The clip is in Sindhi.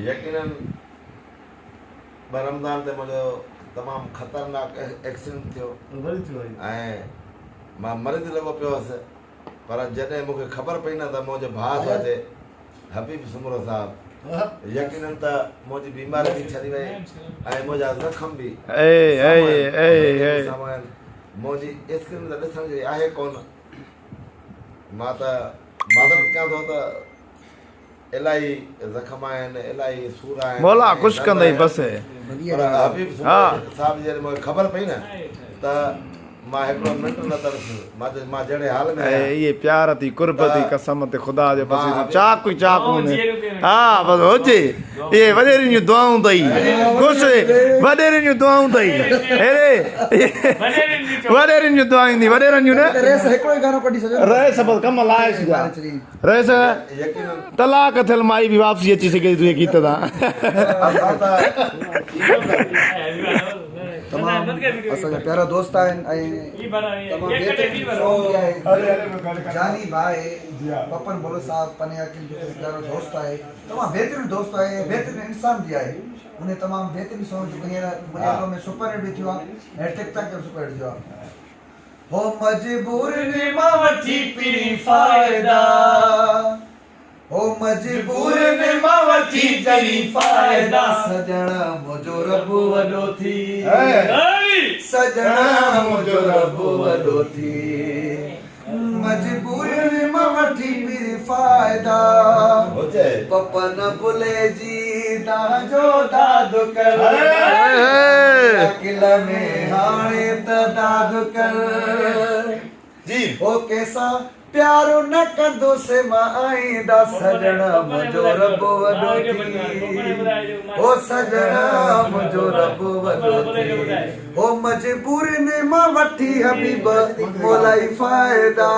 يقينن ٻه رمضان تي منهنجو تمام خطرناڪ ايڪسيڊنٽ ٿيو ۽ مان مريض لڳو پيو هوس پر جڏهن مون کي خبر پئي نه ته منهنجو ڀاء ٿو اچي حبيب سومرو صاحب يقينن ته منهنجي بيماري به ڇڏي وئي ۽ منهنجا زخم به سامهون آهن منهنجي اسڪرين ته ڏسڻ جي آهي ڪونه مان ته معذرت ڪيان ٿو ته الاهي زخم آهن الاهي سور آهن مولا خوش ڪندئي بس. پر حبيب سومرو صاحب جي جڏهن مونکي خبر پئي نه ته مان هڪڙو منٽ نه ترسيس مان چيس مان جهڙي حال ۾ آهيان اهي پيار ٿي قرب ٿي ته قسم تي خدا جو بس مان حبيب چاڪ ئي چاڪ هوندي ها بس هجي اهي وڏيرين جون دعائون اٿئي خوش وڏيرين جون دعائون اٿئي هيري وڏيرين جون دعائون اٿئي وڏيرن جون نه رئيس هڪڙو ئي گانو ڪڍي سگهيو رئيس بس ڪم لاهي ڇڏيا رئيس طلاق ٿيل مائي به واپسي اچي سگهي ٿي تنهنجي گيت تان. تمام اسان جا پيارا دوست آهن ۽ تمام بهترين سونگ به آهي جاني ڀاء پپن بلوچ صاحب پني عاقل جو پيارو دوست آهي تمام بهترين دوست آهي ۽ بهترين انسان به آهي ان تمام بهترين سونگ جيڪو هينئر منهنجي البم ۾ سپر هٽ به ٿيو آهي ۽ ٽڪ ٽاڪ تي به سپر هٽ ٿيو آهي. هو مجبور ۾ مان وٺي پرين فائدا هو مجبور ۾ مان وٺي جئي فائدا سڄڻ منهنجو رب وڏو ٿي سڄڻ منهنجو رب وڏو ٿي مجبور ۾ مان وٺي پرين فائدا پپن بلي جي دانهن جو داد ڪر عقل ۾ هاڻي ته داد ڪر هو ڪنهن پيار نه ڪندس مان آئيندا سڄڻ منهنجو رب وڏو ٿي هو سڄڻ منهنجو رب وڏو ٿي هو مجبورين مان وٺي حبيب مولائي فائدا.